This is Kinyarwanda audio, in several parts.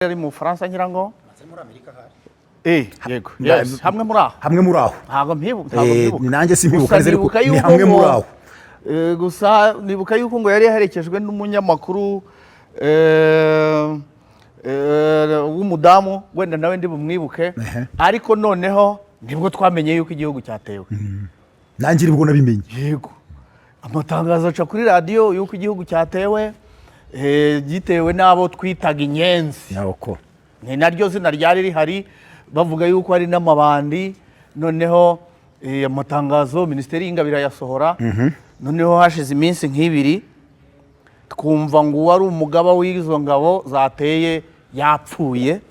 Ari mu Bufaransa, ngira ngo yego. Yes, hamwe muri aho. Hamwe muri aho. Ntabwo mpibuka, ntabwo mpibuka. Nanjye simpibuka Gusa neza, ariko nibuka ni yuko hamwe muri ngo aho. Gusa nibuka yuko ngo yari yaherekejwe n'umunyamakuru w'umudamu, wenda nawe ndi bumwibuke. Ariko noneho nibwo twamenye yuko igihugu cyatewe. Nanjye nibwo nabimenye. Yego, amatangazo aca kuri radiyo yuko igihugu cyatewe, gitewe n'abo twitaga inyenzi. Nyako. Ni naryo zina ryari rihari, bavuga yuko hari n'amabandi. Noneho amatangazo Minisiteri y'Ingabo irayasohora. Noneho hashize iminsi nk'ibiri, twumva ngo uwari umugaba w'izo ngabo zateye yapfuye,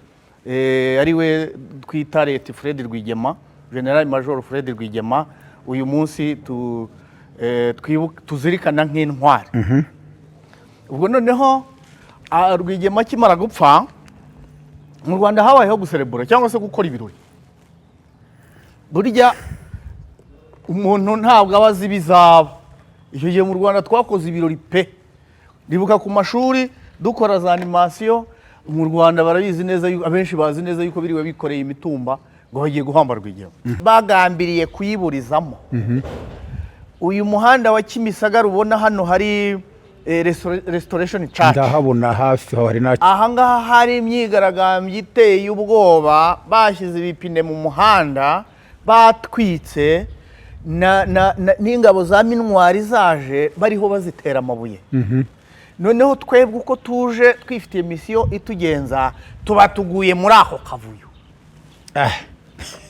ari we twita late Fred Rwigema, General Major Fred Rwigema, uyu munsi tuzirikana nk'intwari. Ubwo noneho Rwigema akimara gupfa, mu Rwanda habayeho guserebura cyangwa se gukora ibirori. Burya umuntu ntabwo aba azi ibizaba. Icyo gihe mu Rwanda twakoze ibirori pe. Ndibuka ku mashuri dukora za animation. Mu Rwanda barabizi neza, abenshi bazi neza yuko biriwe bikoreye imitumba ngo bagiye guhamba Rwigema, bagambiriye kuyiburizamo. Uyu muhanda wa Kimisagara ubona hano hari Restoration Church. Ndahabona hafi aho, hari na Ahangaha hari imyigaragambyo iteye ubwoba, bashyize ibipine mu muhanda, batwitse, n'ingabo za MINUAR zaje bariho bazitera amabuye. Noneho twebwe uko tuje twifitiye mission itugenza, tuba tuguye muri ako kavuyo. Ah,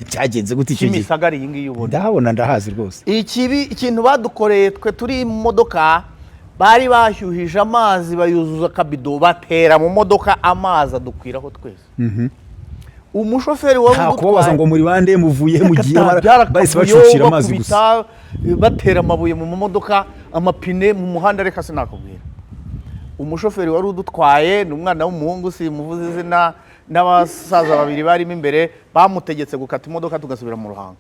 cyagenze gute icyo gihe? Kimisagara iyi ngiyi ubona. Ndahabona, ndahazi rwose. Ikibi, ikintu badukoreye twe turi mu modoka, bari bashyuhije amazi bayuzuza akabido, batera mu modoka, amazi adukwiraho twese. Umushoferi wari Nta kubabaza ngo muri bande, muvuye, mugiye? Bahise Byarakavuyo, bacucira amazi gusa. bakubita, batera amabuye mu modoka, amapine mu muhanda, reka sinakubwira. Umushoferi wari udutwaye ni umwana w'umuhungu, simuvuze izina, n'abasaza babiri barimo imbere, bamutegetse gukata imodoka tugasubira mu Ruhango.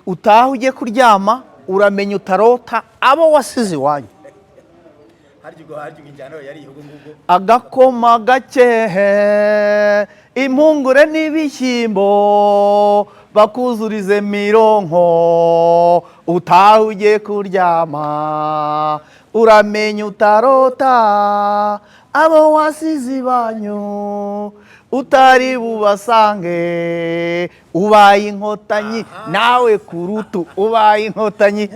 Utaha ujye kuryama, uramenya utarota abo wasize iwanyu. Agakoma gakehe, impungure n'ibishyimbo, bakuzurize mironko, utaha ujye kuryama, uramenya utarota abo wasize iwanyu, utari bubasange. Ubaye Inkotanyi nawe kurutu, ubaye Inkotanyi.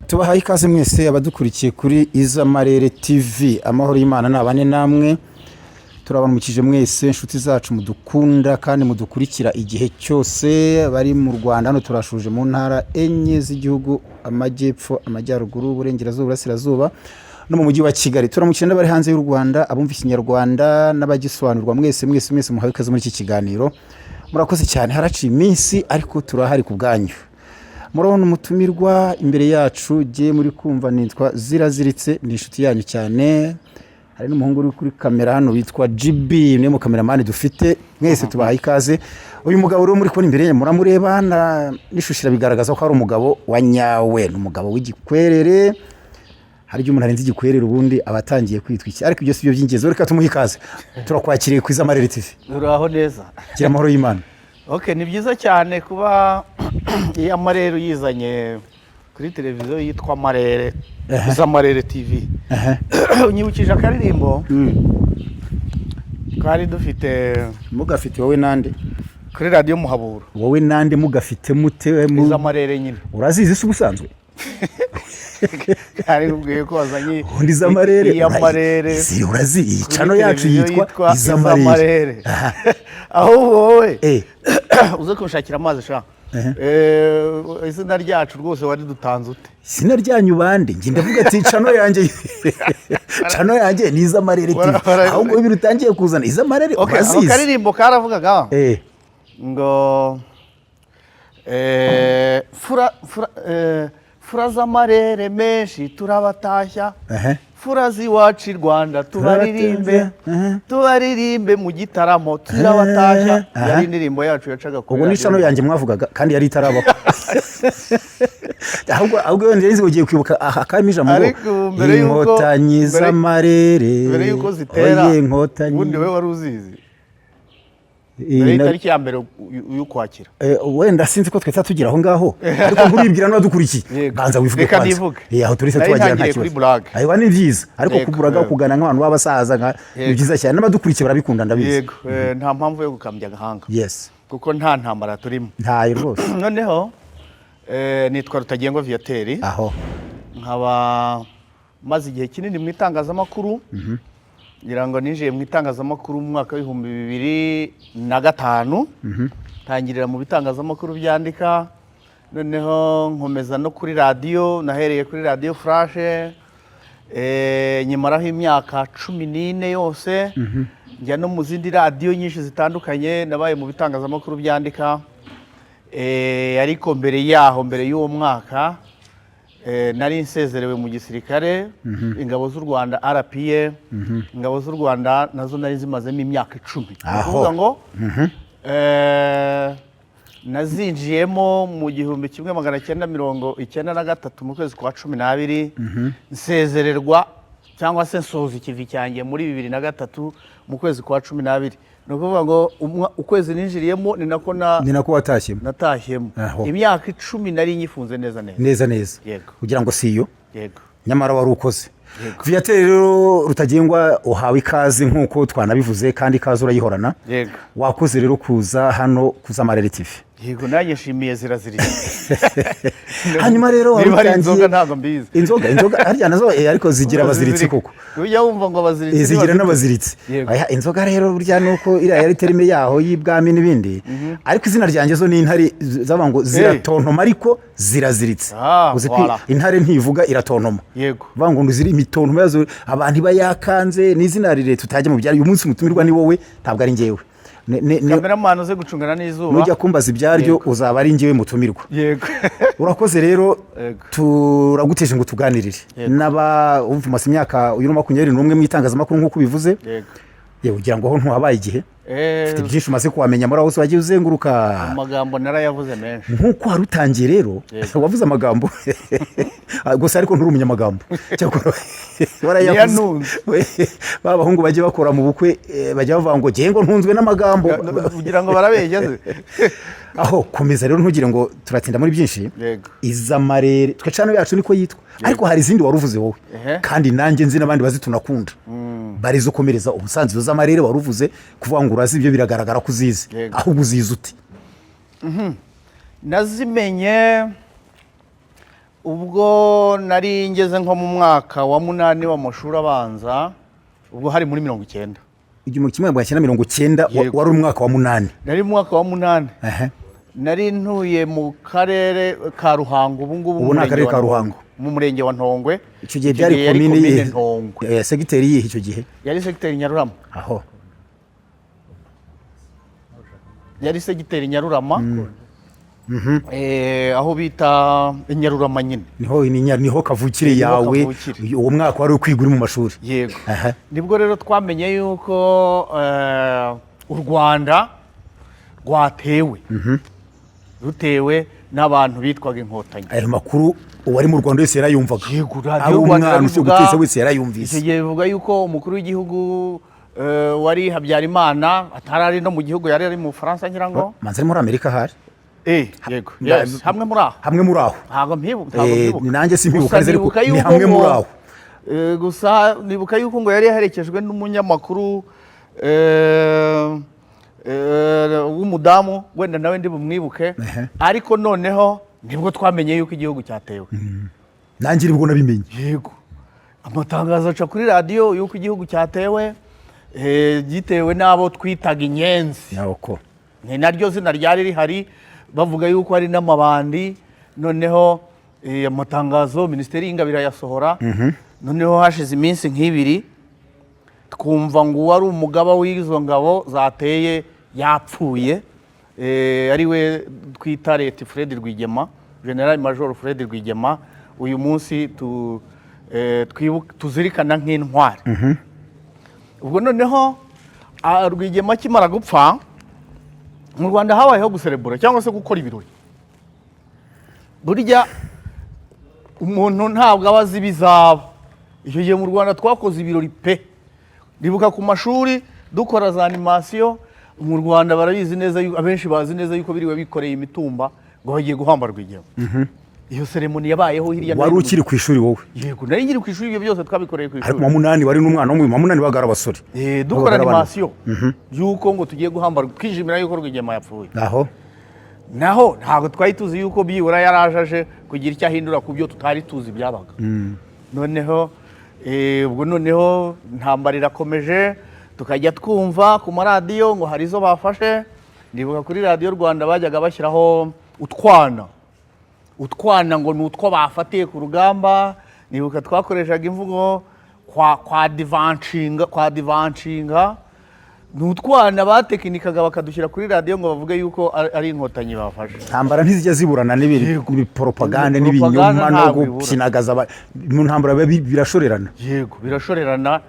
Tubahaye ikaze mwese abadukurikiye kuri Izamarere TV. Amahoro y'Imana nabane namwe. Turabamukije mwese inshuti zacu mudukunda kandi mudukurikira igihe cyose. Bari mu Rwanda hano turashuje mu ntara enye z'igihugu: amajyepfo, amajyaruguru, uburengerazuba, uburasirazuba no mu mujyi wa Kigali. Turamukije n'abari hanze y'u Rwanda, abumva Ikinyarwanda n'abagisobanurwa. Mwese mwese mwese muhawe ikaze muri iki kiganiro. Murakoze cyane. Haraciye iminsi, ariko turahari ku bwanyu. Murabona umutumirwa imbere yacu. Jye muri kumva nitwa Ziraziritse, ni inshuti yanyu cyane. Hari n'umuhungu uri kuri kamera hano witwa GB, niwe mukameramani dufite. Mwese tubahaye ikaze. Uyu mugabo rero muri kubona imbere ye, muramureba n'ishusho irabigaragaza ko ari umugabo wa nyawe, ni umugabo w'igikwerere. Hari igihe umuntu arenze igikwerere, ubundi aba atangiye kwitwa iki? Ariko ibyo si byo by'ingenzi, reka tumuhe ikaze. Turakwakiriye ku Izamarere TV. Uraho neza. Gira amahoro y'Imana. Ok, ni byiza cyane kuba iyo Amarere uyizanye kuri televiziyo yitwa Amarere, Izamarere TV. Unyibukije akaririmbo twari dufite. Mugafite wowe nande? Kuri Radiyo Muhabura. Wowe nande mugafite mute? Izamarere nyine. Urazizi se ubusanzwe? Ari ubwiye ko wazanye Ubundi Izamarere Iyamarere urazi iyi kuri channel yacu televiziyo yitwa Izamarere. Izamarere. Ahubwo wowe Eh. uze kunshakira amazi sha. Izina ryacu rwose wari dutanze ute? Izina ryanyu bande? Njye ndavuga ati channel yanjye ni Izamarere TV. Ahubwo ibintu utangiye kuzana Izamarere. Okay, ako urazizi. Karirimbo karavugaga ngo fura, fura, fura z'amarere menshi turabatashya. Fura z'iwacu i Rwanda, tubaririmbe, tubaririmbe mu gitaramo, turabatashya. Yari indirimbo yacu yacaga kuri Ubwo ni radiyo. Channel yanjye mwavugaga kandi yari itarabaho. Ahubwo wenda nzi ugiye kwibuka aha karimo ijambo ngo Ariko ubu mbere y'uko- inkotanyi z'amarere. Mbere y'uko zitera, Oye, inkotanyi. ubundi wowe wari uzizi mbere y'itariki ya mbere y'Ukwakira? Wenda sinzi ko twese tugira aho ngaho, ariko nkuribwira n'abadukurikiye. Yego. Banza wivuge Reka kwanza. nivuge. Aho turese Nari tubagira nta ntangiriye kibazo. kuri blague. Ayiwa, ni byiza, ariko kuburaga kugana nk'abantu b'abasaza nka ni byiza cyane, n'abadukurikiye barabikunda, ndabizi. Yego, nta mpamvu yo gukambya agahanga kuko nta ntambara turimo. Ntayo rwose. Noneho nitwa Rutagengwa Viateur, Aho. nkaba maze igihe kinini mu itangazamakuru. Ngira ngo ninjiye mu itangazamakuru mu mwaka w'2005, ntangirira mu bitangazamakuru byandika, noneho nkomeza no kuri radiyo. Nahereye kuri Radiyo Flash, nyimaraho imyaka 14 yose, njya no mu zindi radiyo nyinshi zitandukanye. Nabaye mu bitangazamakuru byandika, ariko mbere yaho, mbere y'uwo mwaka, nari nsezerewe mu gisirikare, ingabo z'u Rwanda, RPA. Ingabo z'u Rwanda nazo nari zimazemo imyaka 10. Ni ukuvuga ngo nazinjiyemo mu 1993 mu kwezi kwa 12, nsezererwa cyangwa se nsoza ikivi cyanjye muri 2003 mu kwezi kwa 12. Ni ukuvuga ngo ukwezi ninjiriyemo ni nako na Ni nako watashyemo. Natashyemo. Aho. Imyaka 10 nari nyifunze neza neza. Neza neza. Yego. Kugira ngo si iyo. Yego. Nyamara wari ukoze. Yego. Viateur rero Rutagengwa, uhawe ikaze nk'uko twanabivuze, kandi ikaze urayihorana. Yego. Wakoze rero kuza hano kuza Amarere TV. Yego, nanjye nshimiye ziraziriye. Hanyuma rero wari Niba ari utangiye- inzoga ntabwo mbizi. Inzoga harya nazo, ariko zigira abaziritsi koko. Ujya wumva ngo abaziritsi. Zigira n'abaziritsi. Yego. Oya, inzoga rero burya nuko iriya yari terme yaho y'ibwami n'ibindi, ariko izina ryanjye zo ni intare, zavuga ngo ziratontoma ariko ziraziritse. Ah, Uzi ko voilà. intare ntivuga, iratontoma. Bavuga ngo ziri imitontoma yazo, abantu iba yakanze. Ni izina rirerire tutajya mu byaro. Uyu munsi umutumirwa ni wowe, ntabwo ari njyewe. Cameraman, uze gucungana n'izuba. Nujya kumbaza ibyaryo uzaba ari njyewe mutumirwa. Yego. Urakoze rero. Yego. Turaguteje ngo tuganirire n'aba umva umaze imyaka uyu ni 21 mu itangazamakuru nk'uko ubivuze. Yego. Yewe, ugira ngo aho ntuhabaye igihe, ufite byinshi umaze kuhamenya muri aho hose wagiye uzenguruka. Amagambo narayavuze menshi. Nk'uko wari utangiye rero, wavuze amagambo gusa, ariko nturi umunyamagambo. Cyakora warayavuze. Niyantunze. Ba bahungu bajya bakora mu bukwe, bajya bavuga ngo ngewe ngo ntunzwe n'amagambo. Kugira ngo barabeshya se. Aho komeza rero, ntugire ngo turatinda muri byinshi. Yego. Izamarere twe channel yacu niko yitwa, ariko hari izindi wari uvuze wowe kandi nanjye nzi n'abandi bazi tunakunda barizo. Ukomereza ubusanzwe z'amarere wari uvuze, kuvuga ngo urazi ibyo biragaragara ko uzizi. Yego. Ahubwo uzizi ute? Nazimenye ubwo nari ngeze nko mu mwaka wa munani w'amashuri abanza, ubwo hari muri 90. 1990? Yego. Wari umwaka wa munani? Nari mu mwaka wa munani. Nari ntuye mu karere ka Ruhango ubu ngubu. Ubu ni mu murenge akarere wa ka Ntongwe. Ruhango. Mu murenge wa Ntongwe. Icyo gihe byari yari komine komine yihe? Ntongwe. Segiteri yihe icyo gihe? Yari segiteri Nyarurama. Aho. Yari segiteri Nyarurama, aho bita Nyarurama nyine. Niho niho kavukire Niho yawe. kavukire. Uwo mwaka wari uri kwiga, uri mu mashuri? Yego. Aha. Nibwo rero twamenye yuko u Rwanda rwatewe, rutewe n'abantu bitwaga Inkotanyi. Ayo makuru uwari mu Rwanda wese yarayumvaga? Yego, Radiyo Ari Rwanda umwana usibye irabivuga. guteza wese yarayumvise. Icyo gihe bivuga yuko umukuru w'igihugu wari Habyarimana, atari ari no mu gihugu, yari ari mu Bufaransa ngira ngo. Manza ari muri Amerika ahari. Yego, yes, hamwe muri aho. Hamwe muri aho. Ntabwo mpibuka, ntabwo mpibuka. Nanjye simpibuka Gusa neza, ariko nibuka ni yuko hamwe muri ngo- aho. Gusa nibuka yuko ngo yari yaherekejwe n'umunyamakuru w'umudamu, wenda nawe ndi bumwibuke. Ariko noneho nibwo twamenye yuko igihugu cyatewe. Nanjye nibwo nabimenye. Yego, amatangazo aca kuri radiyo yuko igihugu cyatewe, gitewe n'abo twitaga Inyenzi. Nyako. Ni naryo zina ryari rihari, bavuga yuko hari n'amabandi. Noneho amatangazo Minisiteri y'Ingabo irayasohora. Noneho hashize iminsi nk'ibiri twumva ngo uwari umugaba w'izo ngabo zateye yapfuye, ari we twita Leta Fred Rwigema, General Major Fred Rwigema. Uyu munsi tuzirikana nk'intwari. Ubwo noneho Rwigema akimara gupfa, mu Rwanda habayeho guserebura cyangwa se gukora ibirori. Burya umuntu ntabwo aba azi ibizaba. Icyo gihe mu Rwanda twakoze ibirori pe. Ndibuka ku mashuri dukora za animation. Mu Rwanda barabizi neza, abenshi bazi neza yuko biriwe bikoreye imitumba ngo bagiye guhamba Rwigema. Iyo cérémonie yabayeho hirya no Wari hino. ukiri ku ishuri wowe? Yego, nari nkiri ku ishuri. Ibyo byose twabikoreye ku Ariko ishuri. mu wa munani wari n'umwana wo mu wa munani, bagara abasore. Dukora Babaga ari abana. animation y'uko ngo tugiye guhamba, twishimira yuko Rwigema yapfuye. Aho. Naho ntabwo twari tuzi yuko byibura yaraje aje kugira icyo ahindura ku byo tutari tuzi byabaga. Noneho ubwo noneho intambara irakomeje, tukajya twumva ku maradiyo ngo hari izo bafashe. Ndibuka kuri Radiyo Rwanda bajyaga bashyiraho utwana, utwana ngo ni utwo bafatiye ku rugamba. Nibuka twakoreshaga imvugo kwa divanshinga, kwa divanshinga. Ni utwana batekinikaga bakadushyira kuri radiyo ngo bavuge yuko ari Inkotanyi bafashe. Intambara ntizijya ziburana n'ibiporopagande Propaganda n'ibinyoma no ntabwo ibura. gukinagaza mu ntambara biba birashorerana. Yego, birashorerana.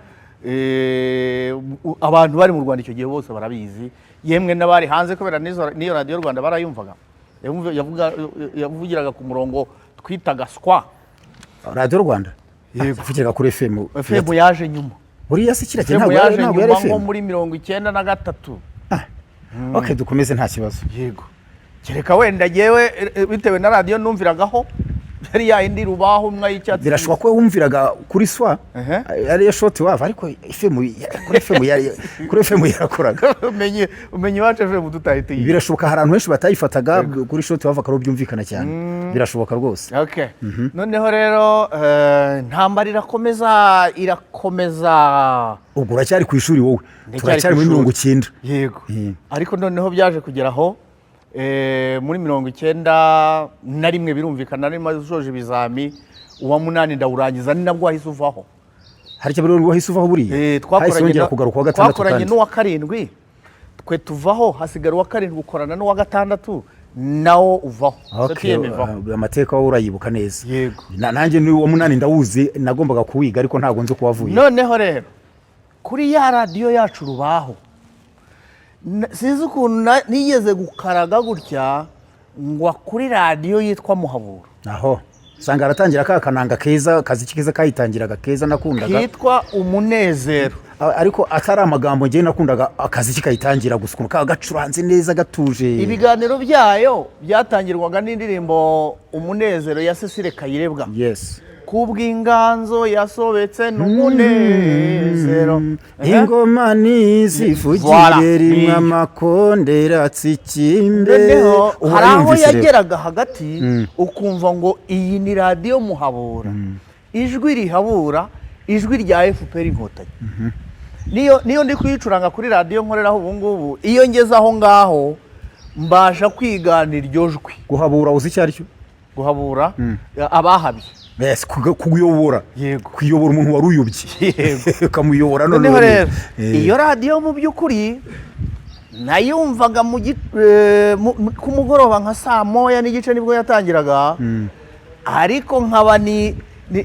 Abantu bari mu Rwanda icyo gihe bose barabizi, yemwe n'abari hanze, kubera n'iyo Radiyo Rwanda barayumvaga. Yavugiraga ku murongo twitaga swa. Radiyo Rwanda? Yego. Yavugiraga kuri FM? FM yaje nyuma. Buriya se kiriya FM ntabwo yaje ntabwo yari nyuma nko FM? muri 93. Ok, dukomeze, nta kibazo. Yego, kereka wenda yewe bitewe na radiyo numviragaho, yari yayindi rubaho umwe y'icyatsi. Birashoboka ko wumviraga kuri swa, ariyo short wave, ariko FM, kuri FM yari, kuri FM yarakoraga. Umenye iwacu FM tutahita iyi. Birashoboka, hari ahantu henshi batayifataga kuri short wave, akaba byumvikana cyane, birashoboka rwose. Okay. Noneho rero intambara irakomeza, irakomeza. Ubwo uracyari ku ishuri wowe? Ndacyari Turacyari ku muri ishuri. 90. Yego. Ariko noneho byaje kugera aho muri 91, birumvikana nari maze usoje ibizami, uwa munani ndawurangiza, ni nabwo wahise uvaho. Hari icyo buriya wahise uvaho buriya? Hahise wongera kugaruka uwa gatandatu? Twakoranye Kandi n'uwa karindwi, twe tuvaho, hasigara uwa karindwi ukorana n'uwa gatandatu, nawo uvaho. Okay, Septième ivaho. Amateka wowe urayibuka neza. Yego. Nanjye ni uwa munani ndawuzi, nagombaga kuwiga ariko ntabwo nzi uko wavuye. Noneho rero kuri ya radiyo yacu rubaho, sinzi ukuntu nigeze gukaraga gutya ngwa kuri radiyo yitwa Muhabura. Aho usanga haratangira ka kananga keza, kaziki keza kayitangiraga, keza nakundaga. Kitwa Umunezero. Ariko atari amagambo, ngewe nakundaga akaziki kayitangira gusa, ukuntu kaba gacuranze neza, gatuje. Ibiganiro byayo byatangirwaga n'indirimbo Umunezero ya Cecile Kayirebwa. Kubw'inganzo yasobetse n'umunezero. Ingoma nizivugire Voilà. rimwe, Niyo. amakondera atsikimbe. Noneho Ubu hari aho urayumvise rero. yageraga hagati ukumva ngo iyi ni Radiyo Muhabura, ijwi rihabura, ijwi rya FPR Inkotanyi. Niyo ndi kuyicuranga kuri radiyo nkoreraho ubu ngubu, iyo ngeze aho ngaho mbasha kwigana iryo jwi. Guhabura uzi icyo ari cyo? Guhabura abahabye. Yes, kuyobora. Yego. Kuyobora umuntu wari uyobye. Yego. Ukamuyobora. Noneho rero iyo radiyo mu by'ukuri nayumvaga ku mugoroba nka saa 1:30 nibwo yatangiraga, ariko nkaba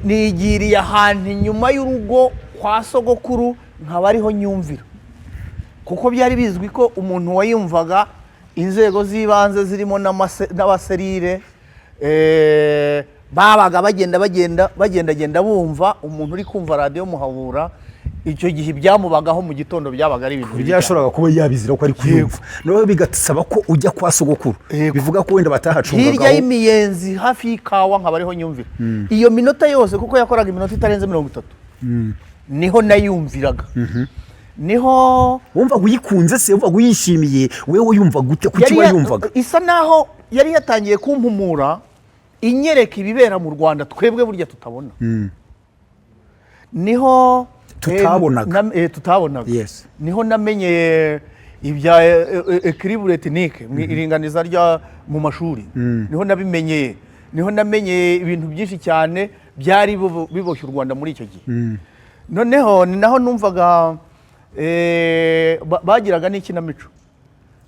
nigiriye ahantu inyuma y'urugo kwa sogokuru, nkaba ariho nyumvira, kuko byari bizwi ko umuntu wayumvaga inzego z'ibanze zirimo n'abaserire babaga bagenda bagenda bagendagenda bumva umuntu uri kumva Radiyo Muhabura. Icyo gihe ibyamubagaho mu gitondo byabaga ari ibintu bibi Burya cyane. Yashoboraga kuba yabizira ko ari kuyumva, noneho bigasaba ko ujya kwa sogokuru. Yego. Bivuga ko wenda batahacungagaho. Hirya y'imiyenzi hafi y'ikawa, nkaba ariho nyumvira iyo minota yose, kuko yakoraga iminota itarenze 30. Niho nayumviraga, niho. Wumvaga uyikunze se? Wumvaga uyishimiye wewe? Yumva gute? Kuki Yari wayumvaga? Isa naho yari yatangiye kumpumura, inyereka ibibera mu Rwanda twebwe burya tutabona. Niho Tutabonaga. Tutabonaga. Niho namenye ibya équilibre ethnique, mu iringaniza rya mu mashuri. Niho nabimenyeye, niho namenyeye ibintu byinshi cyane byari biboshye u Rwanda muri icyo gihe. Noneho ni naho numvaga bagiraga n'ikinamico.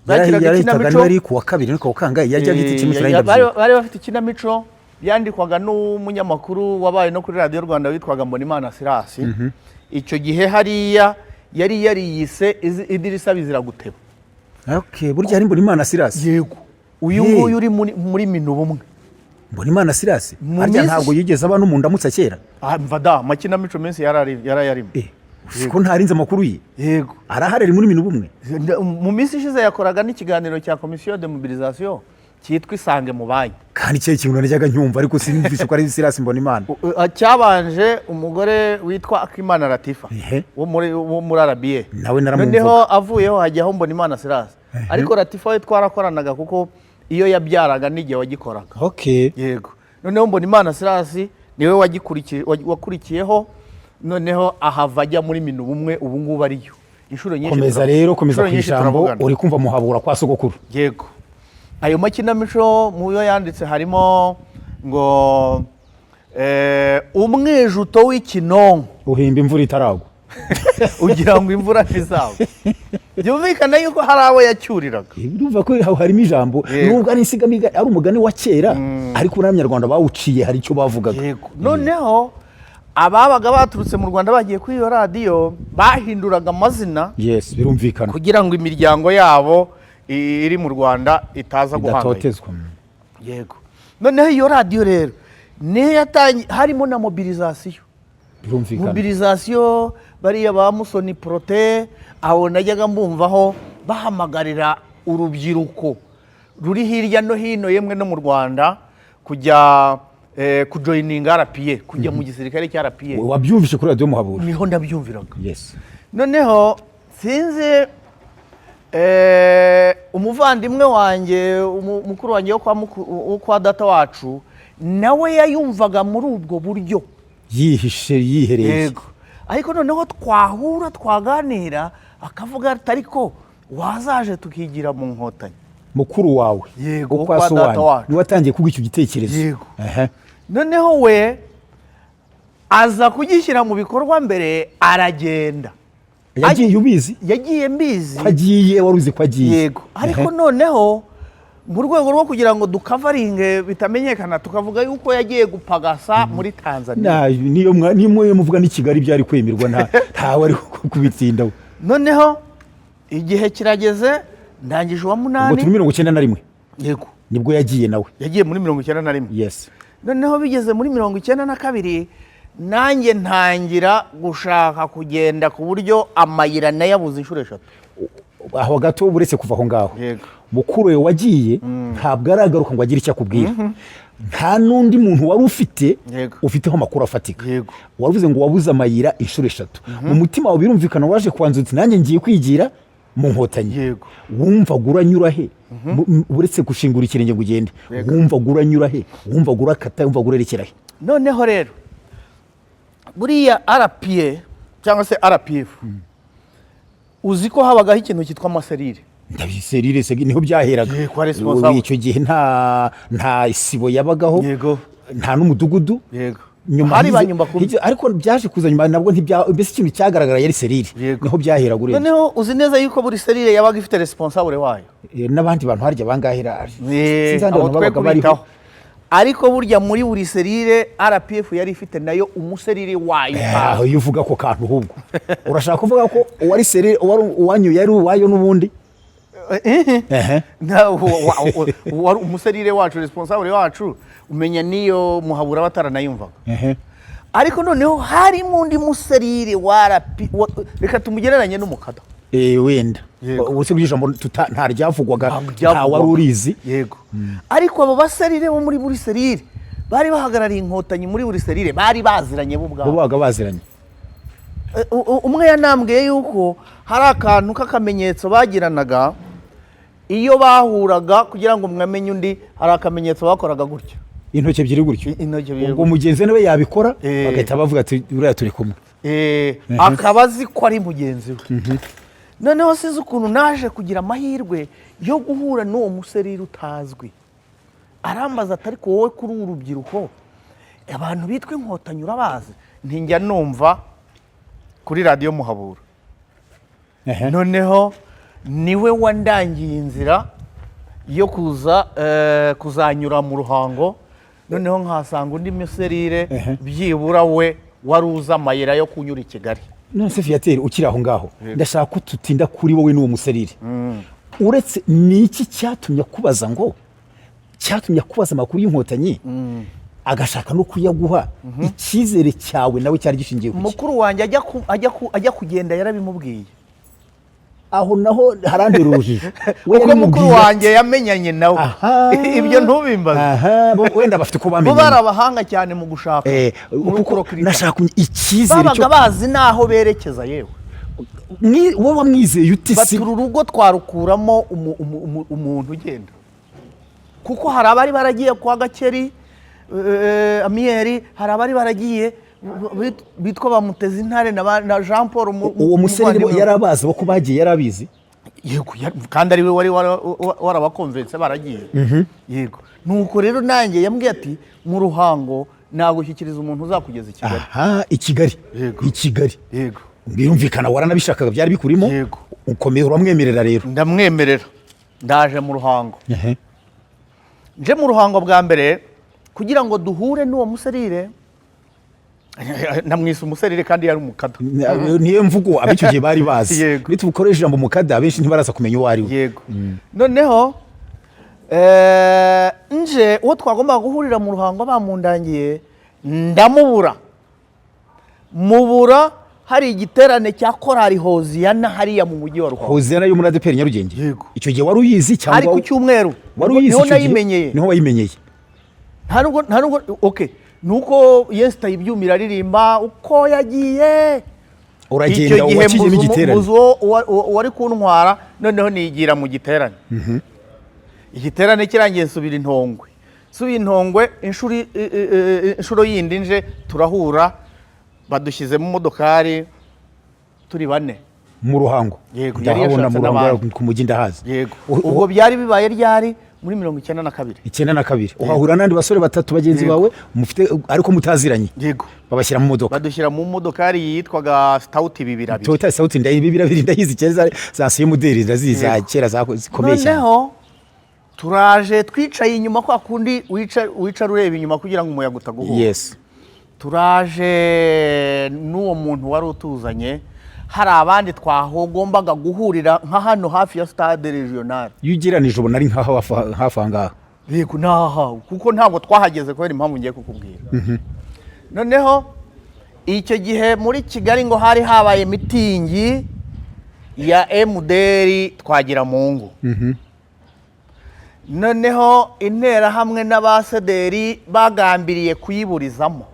Bakiraga Yarahitaga ikinamico. Niba ari ku wa kabiri, ariko kangahe yajyaga ihita ikinamico? Bari bafite ikinamico. Byandikwaga n'umunyamakuru wabaye no kuri Radiyo Rwanda witwaga Mbonimana Sirasi. Icyo gihe hariya yari yariyise Idirisa Bizira Guteba. Okay, burya hari Mbonimana Sirasi? Yego, uyu Hey. nguyu uri muri Minubumwe. Mbonimana Sirasi? Mu Harya minsi- ntabwo yigeze aba no mu ndamutsa kera? Ah, mva da, amakinamico menshi yarayarimo. Eh, ko ntarinze amakuru ye. Yego. Arahari, ari muri Minubumwe? Mu minsi ishize yakoraga n'ikiganiro cya komisiyo de mobilisation cyitwa Isange mu Banki. Kandi cyo kintu najyaga nyumva, ariko sinumvise ko ari Sirasi Mbonimana. Cyabanje umugore witwa Akimana Latifa wo muri RBA. Nawe naramwumvaga. Noneho avuyeho hajyaho Mbonimana Silas, ariko Latifa we twarakoranaga kuko iyo yabyaraga n'igihe wagikoraga. Yego, noneho Mbonimana Silas niwe wakurikiyeho, noneho ahava ajya muri Minubumwe, ubu ngubu ariyo inshuro nyinshi. Komeza rero, komeza Inshuro ku nyinshi ijambo. turavugana. Uri kumva Muhabura kwa sogokuru. Yego, ayo makinamico mu yo yanditse harimo ngo umwijuto w'ikinonko uhimba imvura itaragwa. Ugira ngo imvura ntizagwa. Byumvikana yuko hari abo yacyuriraga. Urumva ko aho harimo ijambo. Nubwo ari insigamigani, ari umugani wa kera, ariko n'Abanyarwanda bawuciye hari icyo bavugaga. Yego, noneho ababaga baturutse mu Rwanda bagiye kuri iyo radiyo bahinduraga amazina Yes, birumvikana. kugira ngo imiryango yabo iri mu Rwanda itaza guhangayika. Idatotezwa. Yego, noneho iyo radiyo rero niyo yatangiye harimo na mobilisation. Mobilisation, bariya ba Musoni Protais, aho najyaga mbumvaho bahamagarira urubyiruko ruri hirya no hino, yemwe no mu Rwanda, kujya kujoininga RPA, kujya mu gisirikare cya RPA. Wabyumvise kuri Radiyo Muhabura? Niho ndabyumviraga. Noneho sinzi, umuvandimwe wanjye, mukuru wanjye wo kwa data wacu, nawe yayumvaga muri ubwo buryo. Yihishe, yihereye. Yego, ariko noneho twahura twaganira akavuga ati: "Ariko wazaje tukigira mu Nkotanyi." Mukuru wawe? Yego, wo kwa kwa so data wanyu. wacu. Niwe watangiye kuguha icyo gitekerezo? Yego. Noneho we aza kugishyira mu bikorwa mbere, aragenda. Yagiye ubizi? Yagiye mbizi. Ko agiye, wari uzi ko agiye? Yego, ariko noneho mu rwego rwo kugira ngo dukavaringe bitamenyekana, tukavuga yuko yagiye gupagasa muri Tanzania. Niyo mwe muvuga n'i Kigali byari kwemerwa, ntawe ari kubitsindaho. Noneho igihe kirageze, ndangije uwa Ubwo munani. turi 91? Yego. Nibwo yagiye nawe? Yagiye muri 91. Noneho bigeze muri 92, nanjye ntangira gushaka kugenda, ku buryo amayira nayabuze inshuro eshatu. Aho gato, uretse kuva aho ngaho, Yego. mukuru we wagiye ntabwo aragaruka ngo agire icyo akubwira, nta n'undi muntu wari ufite ufiteho amakuru afatika. Wavuze ngo wabuze amayira inshuro eshatu. Mu mutima wawe birumvikana waje kwanza uti: "Nanjye ngiye kwigira mu Nkotanyi." Wumvaga uranyura he? Uretse gushingura ikirenge ngo ugende, wumvaga uranyura he? Wumvaga urakata? Wumvaga urerekera he? Noneho rero buriya RPA cyangwa se RPF, uzi ko habagaho ikintu cyitwa amaserire? Ndabiserire se niho byaheraga. Yego, kwa responsable. Icyo gihe nta isibo yabagaho, nta n'umudugudu. Nyuma hari ba nyumba kumi. Ariko byaje kuza nyuma, nabwo ntibya, mbese ikintu cyagaragara yari serire. Niho byaheraga urebye. Noneho uzi neza yuko buri serire yabaga ifite responsable wayo. N'abandi bantu harya bangahera? Sinzi ahandi Abo bantu twe babaga bariho. kubitaho, ariko burya muri buri serire RPF yari ifite nayo umuserire wayo. Aho iyo uvuga ako kantu, ahubwo urashaka kuvuga ko uwari serire, uwari uwanyu yari uwayo n'ubundi? Ehe. Wari umuserire wacu, responsable wacu, umenya niyo Muhabura bataranayumvaga. Ariko noneho harimo undi muserire wa RP, reka tumugereranye n'umukada. Wenda. Yego. Ubu se ijambo nta ryavugwaga? Ntabwo Nta ryavugwaga. wari urizi. Yego, ariko abo baserire bo muri buri serire bari bahagarariye Inkotanyi muri buri serire bari baziranye bo Bo ubwabo. babaga baziranye. Umwe yanambwiye yuko hari akantu k'akamenyetso bagiranaga iyo bahuraga, kugira ngo mwamenye undi, hari akamenyetso bakoraga gutya. Intoki ebyiri gutyo? Intoki ebyiri Ubwo gutyo. mugenzi we nawe yabikora, bagahita bavuga ati: "Uriya turi kumwe." Akaba azi ko ari mugenzi we. Noneho sinzi ukuntu naje kugira amahirwe yo guhura n'uwo muserire utazwi, arambaza ati: "Ariko wowe kuri uru rubyiruko, abantu bitwa Inkotanyi urabazi?" Ntinjya numva kuri Radiyo Muhabura. Noneho niwe wandangiye inzira yo kuza kuzanyura mu Ruhango. Noneho nkahasanga undi muserire, Ehe. byibura we wari uzi amayira yo kunyura i Kigali. None se Viateur, ukiri aho ngaho, ndashaka ko tutinda kuri wowe n'uwo muserire. Uretse ni iki cyatumye akubaza, ngo cyatumye akubaza amakuru y'Inkotanyi, agashaka no kuyaguha? Icyizere cyawe nawe cyari gishingiye ku ki? Mukuru wanjye ajya kugenda yarabimubwiye. Aho naho harantera urujijo. We Kuko mukuru yabimubwiye wanjye yamenyanye nawe. Ibyo ntubimbaze. Aha, bo wenda bafite uko Bo bamenyanye. bari abahanga cyane mu gushaka, mu Kuko kurokirita. nashaka kumenya icyizere Babaga cyo bazi n'aho berekeza yewe. Wowe wamwizeye ute si? Batura urugo twarukuramo umuntu ugenda, kuko hari abari baragiye kwa Gakeri, Amiyeri, hari abari baragiye bitwa bamuteze intare na Jean Paul Uwo musore umuvandimwe. Yari abazi ko bagiye? Yari abizi? Yego, kandi ari we wari warabakonvense baragiye. Yego, nuko rero nanjye yambwiye ati: "Mu Ruhango nagushyikiriza umuntu uzakugeza i Kigali." Aha, i Kigali? Yego. I Kigali. Yego. Birumvikana waranabishakaga, byari bikurimo. Yego. Ukomeza uramwemerera rero? Ndamwemerera, ndaje mu Ruhango. Ehe. Nje mu Ruhango bwa mbere kugira ngo duhure n'uwo muserire, namwise umuserire kandi yari umukada. Niyo mvugo ab'icyo gihe bari bazi. Yego. Nitubukoresha ijambo mukada, abenshi ntibaraza kumenya uwo ari we. Yego. Noneho nje uwo twagombaga guhurira mu Ruhango bamundangiye ndamubura, mubura hari igiterane cya korali Hoziyana hariya mu mujyi wa Ruhango. Hoziyana yo muri ADEPR Nyarugenge? Yego. Icyo gihe wari uyizi cyangwa? Ari ku cyumweru. Wari uyizi Niho icyo gihe? nayimenyeye. Niho wayimenyeye? Nta nubwo, okay, nuko yesitaye ibyuma iraririmba uko yagiye. Uragenda. Icyo gihe Wakigiyemo igiterane? Mbuze uwari kuntwara, noneho nigira mu giterane. Igiterane kirangiye nsubira Intongwe, nsubiye Intongwe inshuro yindi nje turahura, badushyize mu modokari turi bane. Mu Ruhango? Yego, yari Ndahabona yashatse mu Ruhango n'abandi. ku mujyi ndahazi. Yego. Ubwo byari bibaye ryari? Muri 92. 92, uhahura n'abandi basore batatu bagenzi Yego. bawe mufite ariko mutaziranye? Yego. Babashyira mu modoka? Badushyira mu modokari yitwaga Sitawuti 200. Toyota Stout, ndayi 200 ndayizi, kera za simuderi ndazizi za kera zikomeye cyane. Noneho turaje twicaye inyuma kwa kundi wicara ureba inyuma kugira ngo umuyaga utaguhuha. Turaje n'uwo muntu wari utuzanye, hari abandi twagombaga guhurira nka hano hafi ya stade regional. Iyo ugereranije ubona ari nk'aho hafi aha ngaha? Yego, naha, kuko ntabwo twahageze kubera impamvu ngiye kukubwira. Noneho icyo gihe muri Kigali ngo hari habaye mitingi ya MDR Twagiramungu. Noneho Interahamwe n'abasederi bagambiriye kuyiburizamo.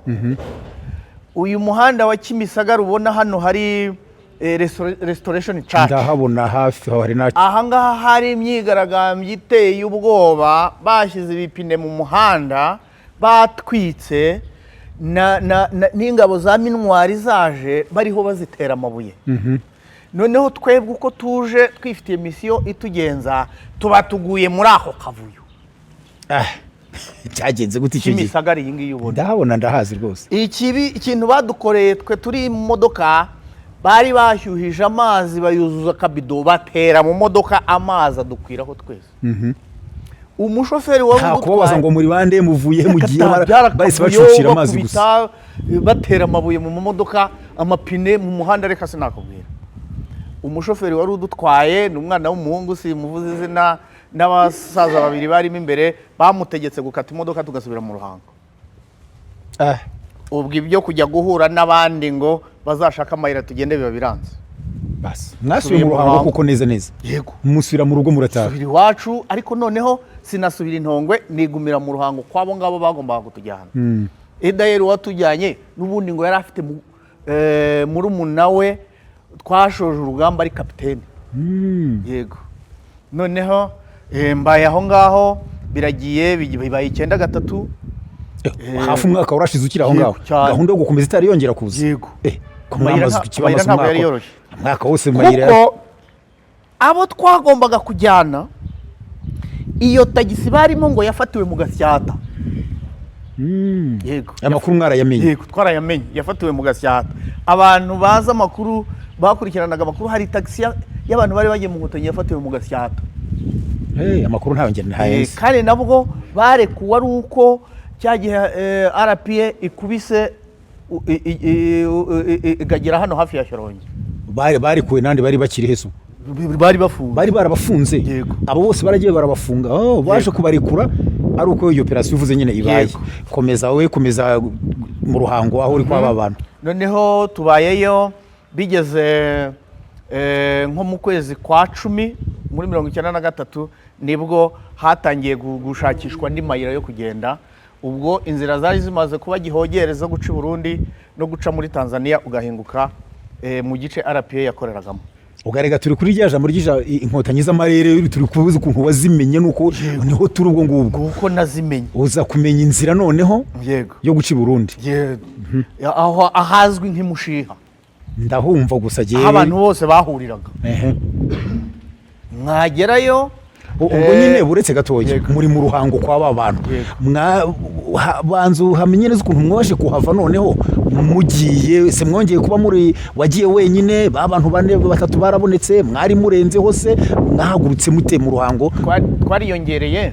Uyu muhanda wa Kimisagara ubona hano hari Restoration Church. Ndahabona hafi aho hari na Ahangaha hari imyigaragambyo iteye ubwoba, bashyize ibipine mu muhanda, batwitse, n'ingabo za MINUAR zaje bariho bazitera amabuye. Noneho twebwe uko tuje twifitiye misiyo itugenza, tuba tuguye muri ako kavuyo. Ah, cyagenze gute icyo gihe? Kimisagara iyi ngiyi ubona. Ndahabona, ndahazi rwose. Ikibi, ikintu badukoreye twe turi mu modoka, bari bashyuhije amazi bayuzuza akabido, batera mu modoka, amazi adukwiraho twese. Umushoferi wari Nta kubabaza ngo muri bande, muvuye, mugiye? Bahise Byarakavuyo, bacucira amazi gusa. bakubita, batera amabuye mu modoka, amapine mu muhanda, reka sinakubwira. Umushoferi wari udutwaye ni umwana w'umuhungu, simuvuze izina, n'abasaza babiri barimo imbere bamutegetse gukata imodoka tugasubira mu Ruhango. Ah, Ubwo ibyo kujya guhura n'abandi ngo bazashake amayira tugende biba biranze. Basi mwasubiye mu Ruhango kuko neza neza? Yego. Musubira mu rugo, murataha? Subira iwacu, ariko noneho sinasubira Intongwe, nigumira mu Ruhango kwabo ngabo bagombaga kutujyana. Edayeri watujyanye n'ubundi ngo yari afite murumuna we twashoje urugamba ari kapitene. Yego. Noneho mbaye aho ngaho, biragiye bibaye 93. Hafi umwaka warashize ukiri aho Yego, ngaho? cyane. Gahunda yo gukomeza itari yongera kuza? Yego. Ko mwamaze Amayira ikibamaze ntabwo yari umwaka yoroshye. umwaka wose mu mayira? Kuko abo twagombaga kujyana, iyo tagisi barimo ngo yafatiwe mu Gasyata. Yego. Amakuru mwarayamenye? Yego, twarayamenye, yafatiwe mu Gasyata. Abantu bazi amakuru, bakurikiranaga amakuru, hari tagisi y'abantu bari bagiye mu Nkotanyi yafatiwe mu Gasyata. Hey, amakuru ntayo njye ntayazi. Kandi nabwo barekuwe ari uko Cya gihe RPA ikubise ikagera hano hafi ya Shyorongi. Bari barikuwe nandi bari bakiri heso? Bari bafunze. Bari barabafunze? Yego. Abo bose baragiye barabafunga. Oh, baje kubarekura ari uko iyo operasiyo uvuze nyine ibaye. Yego. Komeza wowe, komeza mu Ruhango aho uri kwa ba bantu. Noneho tubayeyo, bigeze nko mu kwezi kwa 10 muri 93, nibwo hatangiye gushakishwa andi mayira yo kugenda. Ubwo inzira zari zimaze kuba gihogere zo guca i Burundi no guca muri Tanzania ugahinguka mu gice RPA yakoreragamo. Ugarega turi kuri rya jambo Inkotanyi z'amarere, turi kubuza ukuntu wazimenye, nuko niho turi ubwo ngubwo. Nguko nazimenye. Uza kumenya inzira noneho Yego. yo guca i Burundi. Yego. Aho ahazwi nk'imushiha. Ndahumva gusa. Aho abantu bose bahuriraga. Mwagerayo. Ubwo nyine buretse gatoya. Yego. Muri mu Ruhango kwa ba bantu. Yego. Banza uhamenye neza ukuntu mwaje kuhava. Noneho mugiye se, mwongeye kuba muri, wagiye wenyine, ba bantu bane batatu barabonetse, mwari murenzeho se, mwahagurutse mute mu Ruhango? Twariyongereye,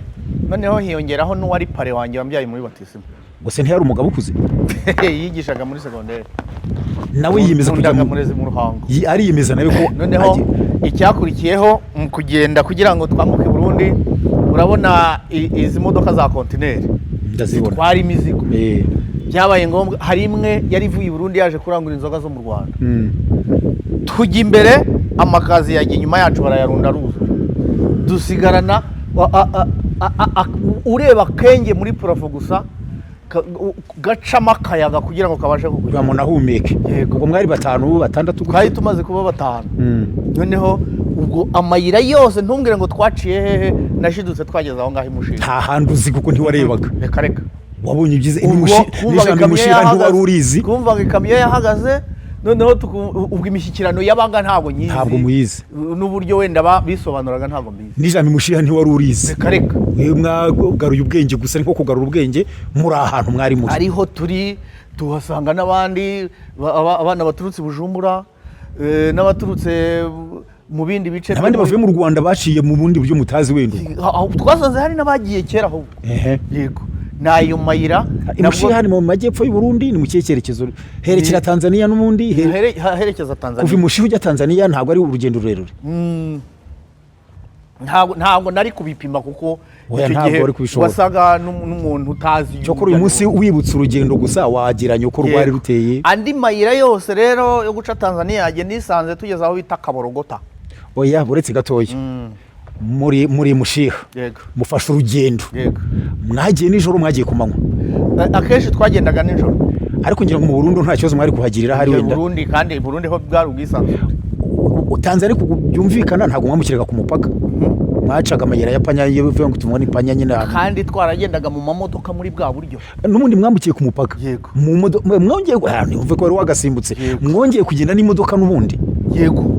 noneho hiyongeraho n'uwari parrain wanjye wambyaye muri batisimu. Gusa ntiyari umugabo ukuze? Yigishaga muri segonderi. Nawe yiyemeza kujya mu Murezi mu Ruhango. Ariyemeza nawe ko Noneho icyakurikiyeho mu kugenda kugira ngo twambuke Burundi, urabona izi modoka za kontineri Ndazibona. zitwara imizigo, byabaye ngombwa, hari imwe yari ivuye i Burundi yaje kurangura inzoga zo mu Rwanda. Tujya imbere, amakazi yajya inyuma yacu, barayarunda aruzura, dusigarana ureba akenge muri plafond gusa gacamo akayaga kugira ngo kabashe Kugira kugura ngo nahumeke. Yego. Ubwo mwari batanu, batandatu gutyo? Twari tumaze kuba batanu. Noneho ubwo amayira yose, ntumbwire ngo twaciye hehe, nashidutse twageze aho ngaho imushinga. Nta handi uzi kuko ntiwarebaga. Reka reka. Wabonye ibyiza. Ubwo twumvaga N'ijambo ikamyo imushiha yahagaze, ntiwari urizi. Twumvaga ikamyo yahagaze, noneho ubwo imishyikirano yabaga ntabwo nyizi. Ntabwo muyizi. N'uburyo wenda bisobanuraga ntabwo mbizi. N'ijambo imushiha ntiwari urizi. Reka reka. Mwe mwagaruye ubwenge gusa, ni nko kugarura ubwenge muri ahantu mwari muri. Ariho turi, tuhasanga n'abandi abana baturutse i Bujumbura, n'abaturutse mu bindi bice Abandi byo muri- bavuye mu Rwanda baciye mu bundi buryo mutazi wenda ubwo. Aho twasanze hari n'abagiye kera ahubwo. Yego, ni ayo mayira. Imushiha ni mu majyepfo y'u Burundi, ni mu kihe cyerekezo? Herekera Tanzania n'ubundi Herekeza Kuva Tanzania. Imushiha ujya Tanzania ntabwo ari urugendo rurerure. Ntabwo nari kubipima kuko Oya, icyo ntabwo gihe wari kubishobora. wasaga n'umuntu utazi. Cyokora uyu munsi wibutse urugendo gusa wageranya uko rwari ruteye. Andi mayira yose rero yo guca Tanzania yagiye, nisanze tugeze aho bita Kaborogota. Oya, buretse gatoya, muri Mushiha, Yego. mufashe urugendo. Yego. Mwagiye nijoro, mwagiye ku manywa? Akenshi twagendaga nijoro. Ariko ngira ngo mu Burundi nta kibazo mwari kuhagirira hari wenda. Burundi, kandi Burundi ho bwari ubwisanzure. Tanzania byumvikana ntabwo mwambukiraga ku mupaka, mwacaga amayira ya panya, iyo bivuga ngo tubone panya nyine ahantu. Kandi twaragendaga mu mamodoka muri bwa buryo. N'ubundi mwambukiye ku mupaka? Yego. Mu modoka mwongeye, ntiwumve ko wari wagasimbutse. Yego. Mwongeye kugenda n'imodoka n'ubundi? Yego.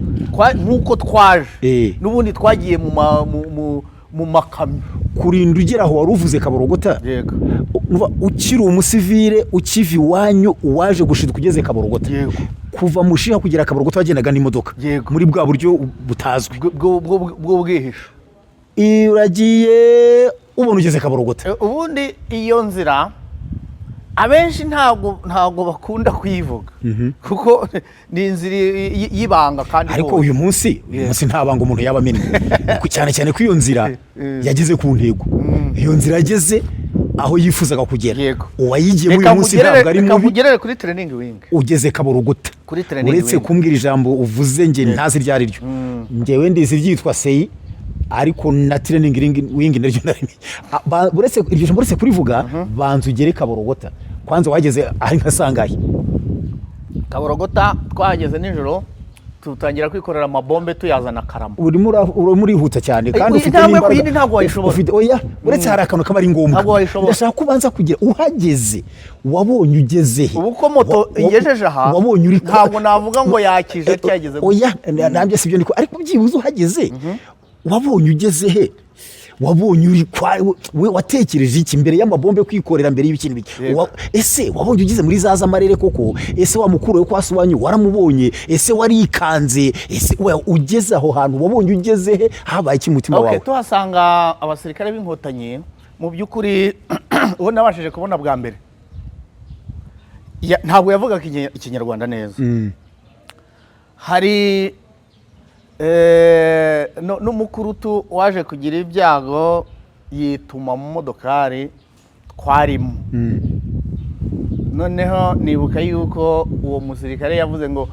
Nk'uko twaje n'ubundi twagiye mu makamyo. Kurinda ugera aho wari uvuze Kaborogota. Yego. Umva, ukiri umusivire ukiva iwanyu, uwaje gushidwa ugeze Kaborogota. Yego. Kuva Mushiha kugera Kaborogota wagendaga n'imodoka? Yego. Muri bwa buryo butazwi? Bw'ubwihisho. Uragiye ubona ugeze Kaborogota. Ubundi iyo nzira abenshi ntabwo bakunda kuyivuga kuko ni inzira y'ibanga kandi Ariko igoye. uyu munsi nta banga umuntu yaba amennye. Cyane cyane ko iyo nzira yageze ku ntego, iyo nzira yageze aho yifuzaga kugera. Yego. Uwayigiyemo Reka uyu munsi ntabwo ari reka mubi. nkugerere kuri training wing. Ugeze Kaborogota. Kuri training Uretse wing. kumbwira ijambo uvuze nge ntazi iryo ari ryo, ngewe ndizi iryitwa seyi, ariko na training wing naryo narimenye. Uretse iryo jambo, uretse kurivuga, banza ugere Kaborogota kwanza. Wageze ahari nka sangahe? Kaborogota twahageze nijoro, tutangira kwikorera amabombe tuyazana Karama. Urimo urihuta cyane kandi ufite Intambwe ku n'imbaraga. yindi ntabwo wayishobora. Oya, uretse hari akantu kaba ari ngombwa. Ntabwo wayishobora. Ndashaka ko ubanza kugira uhageze, wabonye ugeze he? Ubu ko moto ingejeje aha, Wabonye uri ntabwo navuga ngo yakije cyageze gute. Oya, nabyo sibyo ndiko, ariko byibuze uhageze wabonye ugeze he? Wabonye uri kwa we, watekereje iki mbere y'amabombe kwikorera, mbere y'ibiki n'ibiki? Yego. Ese wabonye ugeze muri za z'amarere koko? Ese wa mukuru we kwa wanyu waramubonye? Ese warikanze? Ese ugeze aho hantu wabonye ugeze he? Habaye iki mu mutima Okay, wawe? tuhasanga abasirikare b'Inkotanyi, mu by'ukuri Uwo nabashije kubona bwa mbere, ntabwo yavugaga Ikinyarwanda neza. Hari n'umukurutu waje kugira ibyago, yituma mu modokari twarimo. Noneho nibuka yuko uwo musirikare yavuze ngo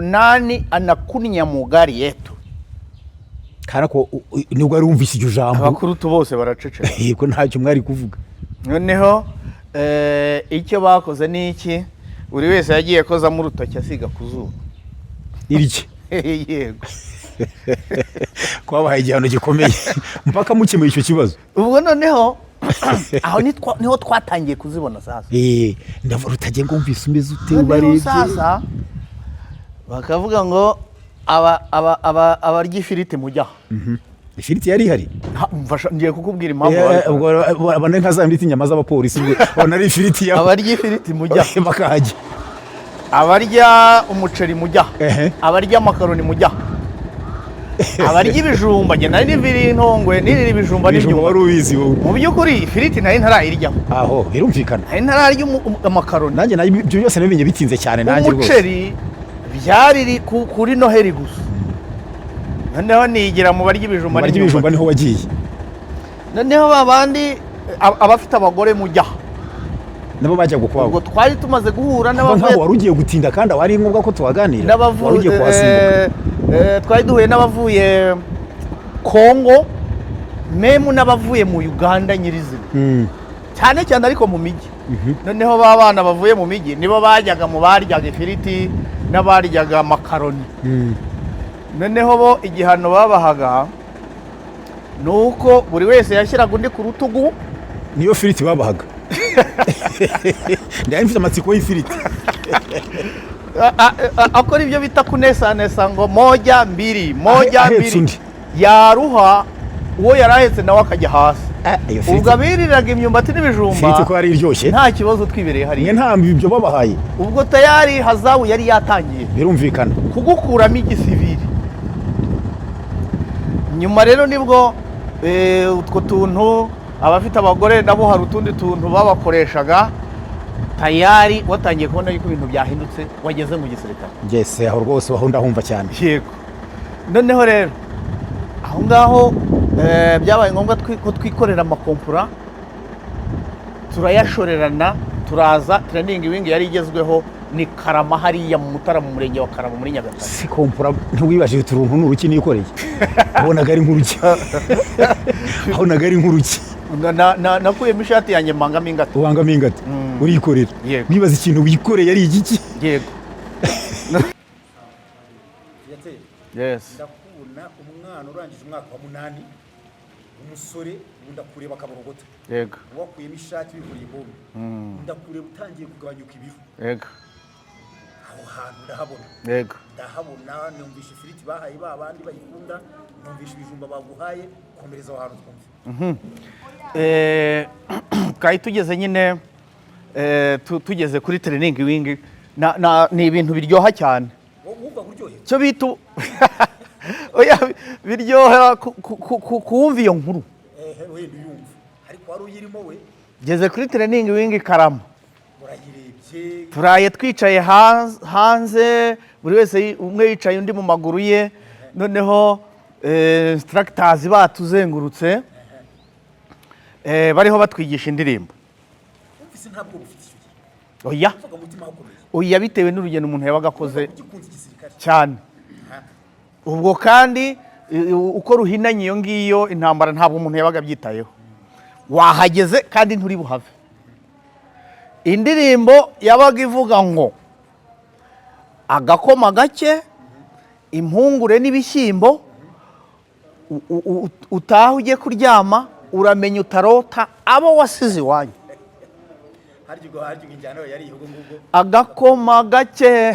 "Nani anakunya mu gari yetu?" Kandi ko nibwo wari wumvise iryo jambo. Abakurutu bose baraceceka. Yego, ntacyo mwari kuvuga. Noneho icyo bakoze ni iki? Buri wese yagiye akozamo urutoki, asiga ku zuba. Irye. Yego. Kwabahaye igihano gikomeye mpaka mukemuye icyo kibazo. Ubwo noneho aho niho twatangiye kuzibona sasa. Ndavuga utagiye ngo wumvise umeze ute? Noneho Ubarebye. sasa bakavuga ngo abarya ifiriti mujya aha. Ifiriti yari ihari? Mfasha, ngiye kukubwira impamvu babikora. Ubwo abona nka za mbiti inyama z'abapolisi, ubwo abona ari ifiriti yabo. Abarya ifiriti mujya aha. Bakahajya. Abarya umuceri mujya aha. Abarya amakaroni mujya aha. Abarya ibijumba, njye nari niviriye intongwe nirira ibijumba Ibijumba wari n'imyumbati. ubizi wowe. Mu by'ukuri ifiriti nari ntarayiryaho. Aho birumvikana. Nari ntararya amakaroni. Nanjye nayo ibyo byose nabimenye bitinze cyane nanjye rwose. Umuceri byari kuri Noheli gusa. Noneho nigira mu barya ibijumba Barya ibijumba. n'imyumbati. Niho wagiye. Noneho babandi abafite abagore mujya aha. Nabo bajyaga ukwabo. Ubwo twari tumaze guhura Ntabwo n'abavuye nkaho wari ugiye gutinda, kandi aho ari ngombwa ko tuhaganira. n'abavuye Wari ugiye kuhasimbuka. Twari duhuye n'abavuye Kongo, même n'abavuye mu Uganda nyirizina, cyane cyane ariko mu mijyi. Noneho ba bana bavuye mu mijyi nibo bajyaga mu baryaga ifiriti n'abaryaga makaroni. Noneho bo igihano babahaga ni uko buri wese yashyiraga undi ku rutugu. Niyo firiti babahaga? Ndari mfite amatsiko y'ifiriti. Akora ibyo bita kunesanesa, ngo moja mbili, moja Ahetse mbili. undi. Yaruha, uwo yari ahetse nawe akajya hasi. Iyo Ubwo firiti abiriraga imyumbati n'ibijumba firiti ko yari iryoshye. Nta kibazo, twibereye Mwe hariya. nta ibyo babahaye. Ubwo tayari hazabu yari yatangiye Birumvikana. kugukuramo igisivili. Nyuma rero nibwo utwo tuntu, abafite abagore nabo hari utundi tuntu babakoreshaga. Tayari watangiye kubona yuko ibintu byahindutse, wageze mu gisirikare. Ngese aho rwose, aho ndahumva cyane. Yego. Noneho rero aho ngaho byabaye ngombwa ko twikorera amakompura, turayashorerana, turaza. Training wing yari igezweho ni Karama, hariya mu Mutara, mu murenge wa Karama muri Nyagatare. Si kompura, ntiwibajije uti uruntu ni uruki nikoreye? Wabonaga ari nk'uruki, wabonaga ari nk'uruki. Nakuyemo ishati yanjye mbangamo ingata. Ubangamo ingata, urikorera. Yego. Wibaza ikintu wikoreye ari igiki? Yego, yes. Ndakubona umwana urangije umwaka wa munani, umusore, ndakureba akaborogota. Wakuyemo ishati, wikoreye ibombe, ndakureba utangiye kugabanyuka ibiro. Aho hantu ndahabona. Ndahabona, numvisha ifiriti bahaye ba bandi bayikunda, numvisha ibijumba baguhaye. Komereza aho hantu twumve. Twari tugeze nyine tugeze kuri training wing. Ni ibintu biryoha cyane. Wowe wumva uryohewe? Cyo bita oya, biryoha kuwumva iyo nkuru. Ehe, wenda uyumva, ariko wari uyirimo we. Geze kuri training wing Karama. Urayirebye. Turaye twicaye hanze, buri wese umwe yicaye undi mu maguru ye. Noneho instructors batuzengurutse, bariho batwigisha indirimbo. Wumvise ntabwo bufite icyo gihe? Oya. Uvuga umutima wakomeye. Oya, bitewe n'urugendo umuntu yabaga akoze. Ugikunze igisirikare. Cyane. Ubwo kandi uko ruhinanye iyo ngiyo intambara, ntabwo umuntu yabaga abyitayeho. Wahageze kandi nturi buhave. Indirimbo yabaga ivuga ngo agakoma gake, impungure n'ibishyimbo, utahe ujye kuryama, uramenye utarota abo wasize iwanyu. Harya ubwo injyana yari ubwo ngubwo? Agakoma gake,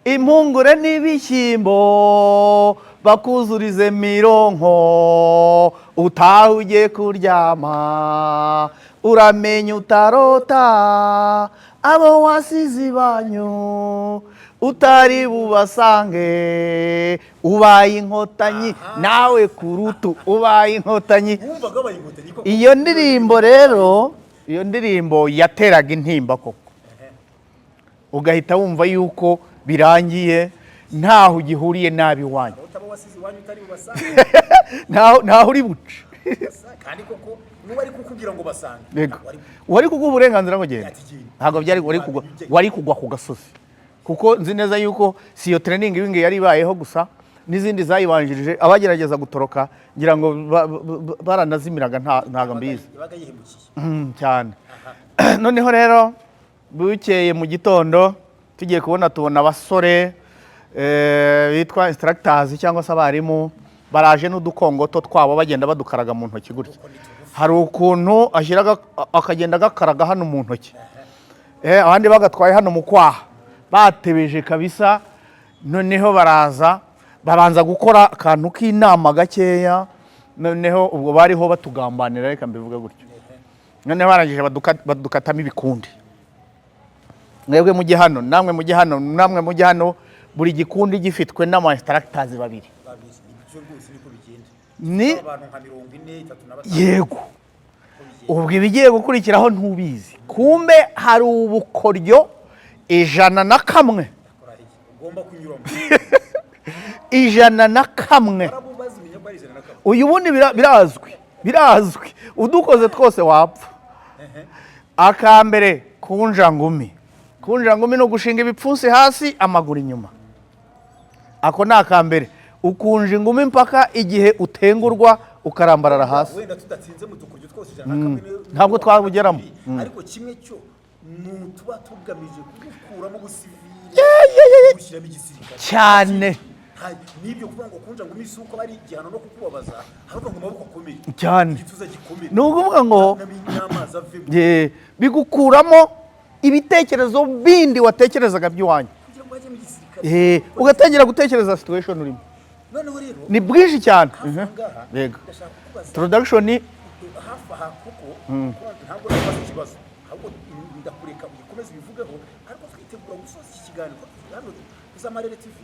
impungure n'ibishyimbo, bakuzurize mironko, utahe ujye kuryama, uramenye utarota abo wasize ibanyu. Utari bubasange, ubaye Inkotanyi nawe kurutu, ubaye Inkotanyi. Wumvaga babaye Inkotanyi koko? Iyo ndirimbo rero, iyo ndirimbo yateraga intimba koko, ugahita wumva yuko birangiye, ntaho ugihuriye nabi iwanyu. Utaba wasize iwanyu, utari bubasange. Ntaho uri buce. Kandi koko n'uwari kukubwira ngo basange, Yego. wari Wari kuguha uburenganzira ngo genda. Ati genda. Ntabwo byari, wari kugwa ku gasozi, kuko nzi neza yuko si iyo training wing yari ibayeho gusa, n'izindi zayibanjirije, abagerageza gutoroka ngira ngo baranazimiraga, ntabwo mbizi. Yabaga yihemukiye. Cyane. Noneho rero bukeye mu gitondo tugiye kubona, tubona abasore bitwa instructors cyangwa se abarimu baraje n'udukongoto twabo, bagenda badukaraga mu ntoki gutya. Hari ukuntu ashyira akagenda agakaraga hano mu ntoki, abandi bagatwaye hano mu kwaha, batebeje kabisa. Noneho baraza babanza gukora akantu k'inama gakeya. Noneho ubwo bariho batugambanira, reka mbivuge gutyo. Noneho barangije badukatamo ibikundi: mwebwe mujye hano, namwe mujye hano, namwe mujye hano. Buri gikundi gifitwe n'ama instructors babiri. Babiri, nibyo rwose, niko bigenda. Ni abantu nka 43, 35. Yego. Ubwo ibigiye gukurikiraho ntubizi. Kumbe hari ubukoryo 101. Kurahiye ugomba kunyuramo. 101. Barabubazi, menya ko ari 101. Uyu bundi birazwi, birazwi, udukoze twose wapfa. Akambere, kunja ngumi. Kunja ngumi ni ugushinga ibipfunsi hasi, amaguru inyuma. Ako ni akambere. Ukunja ingumi mpaka igihe utengurwa ukarambarara hasi. Wenda tudatsinze mu dukoryo twose 101, Ntabwo twabugeramo. ariko kimwe cyo ni utuba tugamije kugukuramo ubusivili, gushyiramo igisirikare. Cyane. N'ibyo kuvuga ngo kunja ngo si uko ari igihano no kukubabaza, ahubwo ngo amaboko akomeye, Cyane. igituza gikomeye, Ni ukuvuga ngo n'amazi avemo. Ye, bigukuramo ibitekerezo bindi watekerezaga by'iwanyu, kugira ngo hajyemo igisirikare. Ugatangira gutekereza situation urimo. Noneho rero Ni bwinshi cyane. hafi aha ngaha, Yego. ndashaka kukubaza Introduction. Hafi aha, kuko ntabwo nabaza ikibazo, ahubwo ndakureka ugikomeze ubivugeho. Ariko twitegura gusoza iki kiganiro hano Uzamarere TV,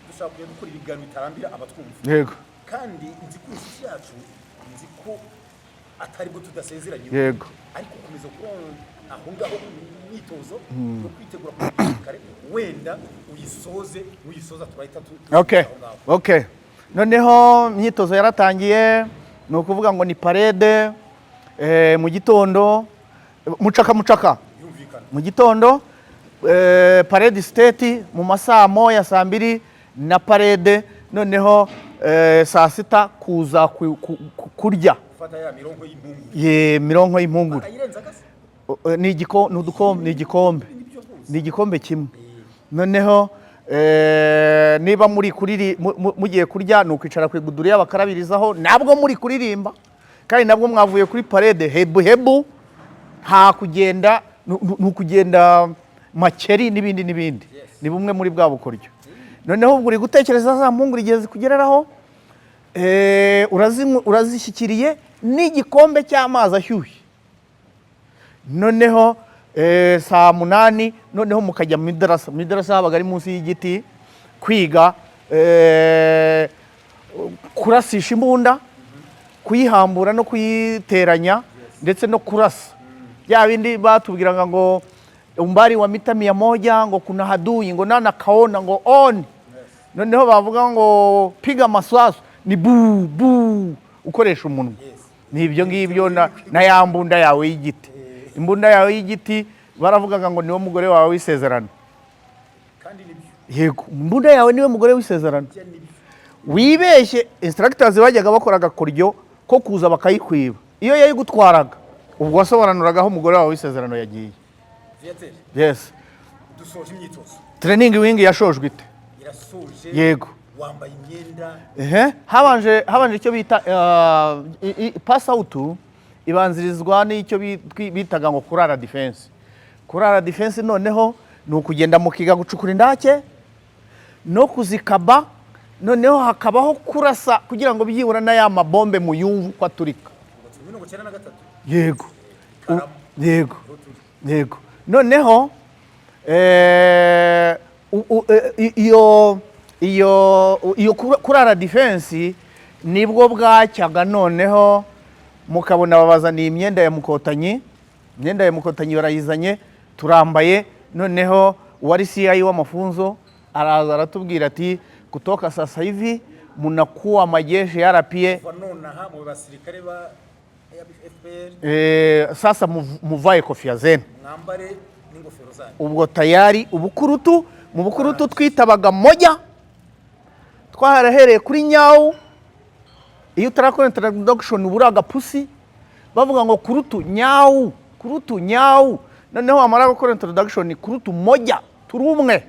dushaka kujya gukora ibiganiro bitarambira abatwumva. Kandi nzi ko inshuti yacu, nzi ko atari bwo tudasezeranye, ariko ukomeza kuba aho ngaho mu myitozo yo kwitegura ku gisirikare, wenda uyisoze, nuyisoza turahita aho ngaho. Okay, noneho imyitozo yaratangiye. Ni ukuvuga ngo ni parade mu gitondo, mucaka mucaka. Yumvikana. Mu gitondo parade state mu masaa 1, saa 2 na parade. Noneho saa 6 kuza kurya. Gufata ya mirongo y'impungu. Ye, mironko y'impungure. Ayirenza gase. Ni udukombe, ni igikombe. Nibyo rwose. Ni igikombe kimwe. Noneho niba muri kuriri mugiye kurya, ni ukwicara ku iguduriya bakarabirizaho, nabwo muri kuririmba, kandi nabwo mwavuye kuri parade hebu hebu, nta kugenda, ni ukugenda makeri n'ibindi n'ibindi. Ni bumwe muri bwa bukoryo. Noneho ubwo uri gutekereza za mpungure igihe zikugereraho, urazishyikiriye n'igikombe cy'amazi ashyushye. Noneho saa 8 noneho mukajya mu idarasa. Mu idarasa habaga ari munsi y'igiti, kwiga kurasisha imbunda, kuyihambura no kuyiteranya, ndetse no kurasa bya bindi batubwiraga ngo umbali wa mita 100, ngo kuna adui, ngo nana kaona, ngo on. Noneho bavuga ngo piga masasu, ni bu bu, ukoresha umunwa. Ni ibyo ngibyo na ya mbunda yawe y'igiti. Imbunda yawe y'igiti baravugaga ngo niwo mugore wawe w'isezerano. Kandi nibyo. Yego, imbunda yawe niwe mugore w'isezerano. Bya nibyo. Wibeshye, instructors bajyaga bakora agakoryo ko kuza bakayikwiba. Iyo yayigutwaraga, ubwo wasobanuraga aho umugore wawe w'isezerano yagiye. Viateur, Yes. dusoje imyitozo. Training wing yashojwe ite? Irasoje. Yego. Wambaye imyenda. Ehe, habanje icyo bita pass out, ibanzirizwa n'icyo bitaga ngo kurara defense. Kurara defense noneho ni ukugenda mukiga gucukura indake no kuzikaba, noneho hakabaho kurasa kugira ngo byibura na ya mabombe muyumve uko aturika. Ubwo turi 93. Yego. Karama. Yego. Niho turi. Yego. Noneho Iyo kurara defense nibwo bwacyaga, noneho mukabona babazaniye imyenda ya mukotanyi. Imyenda ya mukotanyi barayizanye, turambaye. Noneho uwari CI w'amafunzo araza aratubwira ati: "Kutoka sasa hivi munakuwa majeshi ya RPA." Kuva nonaha mu basirikare ba FPR. Sasa muvae kofia zenu. Mwambare n'ingofero zanyu. Ubwo tayari ubukurutu, mu bukurutu twitabaga moja, twaharahereye kuri nyawu. Iyo utarakora introduction uba uri agapusi. Bavuga ngo kurutu nyawu, kurutu nyawu. Noneho wamara gukora introduction, kurutu moja, turi umwe.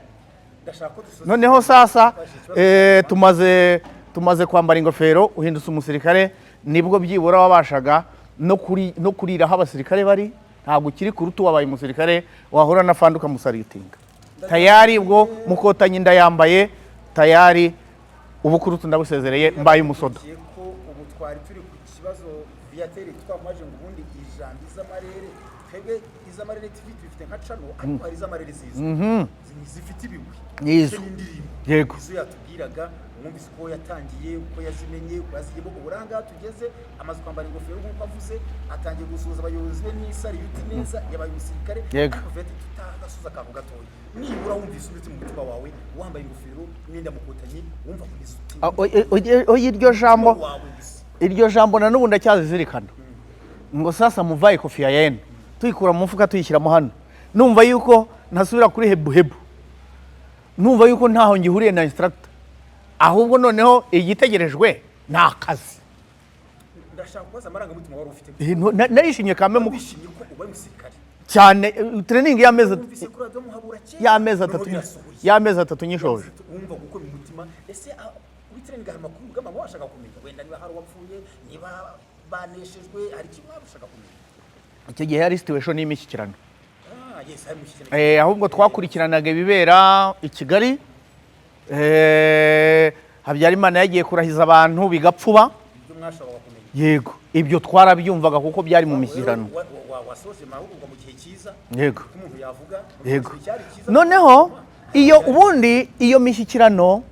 Ndashaka ko dusoza. Noneho sasa tumaze kwambara ingofero, uhindutse umusirikare, nibwo byibura wabashaga no kurira aho abasirikare bari. Ntabwo ukiri kurutu, wabaye umusirikare, wahura na fandi ukamusalutinga. Tayari ubwo mukotanyi ndayambaye, tayari ubu kurutu ndabusezereye, mbaye umusoda. Ko ubu twari turi ku kibazo Viateur twamaje ngo ubundi ijambo Izamarere, twebwe Izamarere TV tubifite nka channel, ariko hari Izamarere zizwi zifite ibigwi Nizo. ndetse n'indirimbo. Izo yatubwiraga, mwumvise uko yatangiye, uko yazimenye, uko yazigiyemo. Uburanga tugeze amaze kwambara ingofero nk'uko avuze, atangiye gusuhuza abayobozi be n'isalute neza, yabaye umusirikare. Ariko Viateur, tutagasoza akantu gatoya, nibura wumvise umeze mu mutima wawe wambaye ingofero n'imyenda mukotanyi, wumva kugeza uti Ah, oya, iryo jambo wawe gusa. Iryo jambo na n'ubu ndacyazizirikana, ngo "Sasa muvae kofia yenu." Tuyikura mu mufuka, tuyishyiramo hano, numva yuko ntasubira kuri hebu hebu, numva yuko ntaho ngihuriye na instructor, ahubwo noneho igitegerejwe ni akazi. Ndashaka kubaza amarangamutima wari ufite. Narishimye kame mu Wishimye ko ubaye umusirikare? Cyane. Training y'amezi Wumvise kuri radiyo Muhabura kera, y'amezi noneho 3 birasohoye. Y'amezi 3 nyishoje. Wumva gukora mu mutima, ese kuri training hari amakuru urugamba washaka kumenya, wenda niba hari uwapfuye, niba baneshejwe, hari kimwe waba ushaka kumenya? Icyo gihe yari situation y'imishyikirano. Ah yes, hari umushyikirano. Ahubwo twakurikiranaga ibibera i Kigali. Habyarimana yagiye kurahiza abantu bigapfuba. Ibyo mwashoboraga kumenya. Yego, ibyo twarabyumvaga kuko byari mu mishyikirano. Wasoje amahugurwa mu gihe cyiza. Yego. Ko umuntu yavuga mu gihe cyari cyiza. Noneho iyo ubundi iyo mishyikirano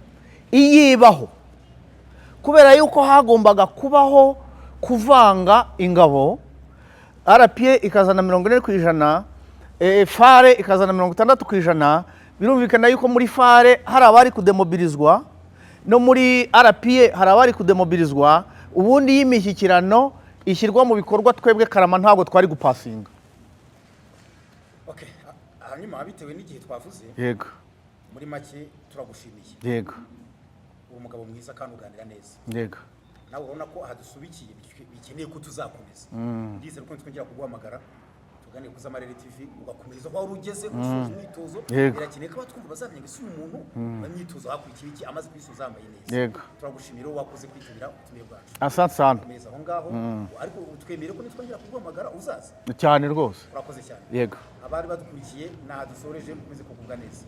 iyibaho kubera yuko hagombaga kubaho kuvanga ingabo, RPA ikazana 40%, FAR ikazana 60%. Birumvikana yuko muri FAR hari abari kudemobilizwa, no muri RPA hari abari kudemobilizwa. Ubundi iyo imishyikirano ishyirwa mu bikorwa, twebwe Karama ntabwo twari gupasinga. Okay, hanyuma bitewe n'igihe twavuze, Yego. muri make turagushimiye. Yego. Uri umugabo mwiza kandi uganira neza. Yego. Nawe urabona ko aha dusubikiye bikeneye ko tuzakomeza. Ndizera ko twongera kuguhamagara tuganire ku Zamarere TV, ugakomeza aho wari ugeze usoza umwitozo. Birakeneye ko abatwumva bazamenya ngo ese uyu muntu mu myitozo hakurikiye iki, amaze kuyisoza yambaye neza. Turagushimira wowe wakoze kwitabira ubutumire bwacu. Asante sana. Komeza aho ngaho, ariko twemere ko nitwongera kuguhamagara uzaza. Cyane rwose. Urakoze cyane. Yego. Abari badukurikiye, ntaha dusoreje, mukomeze kugubwa neza.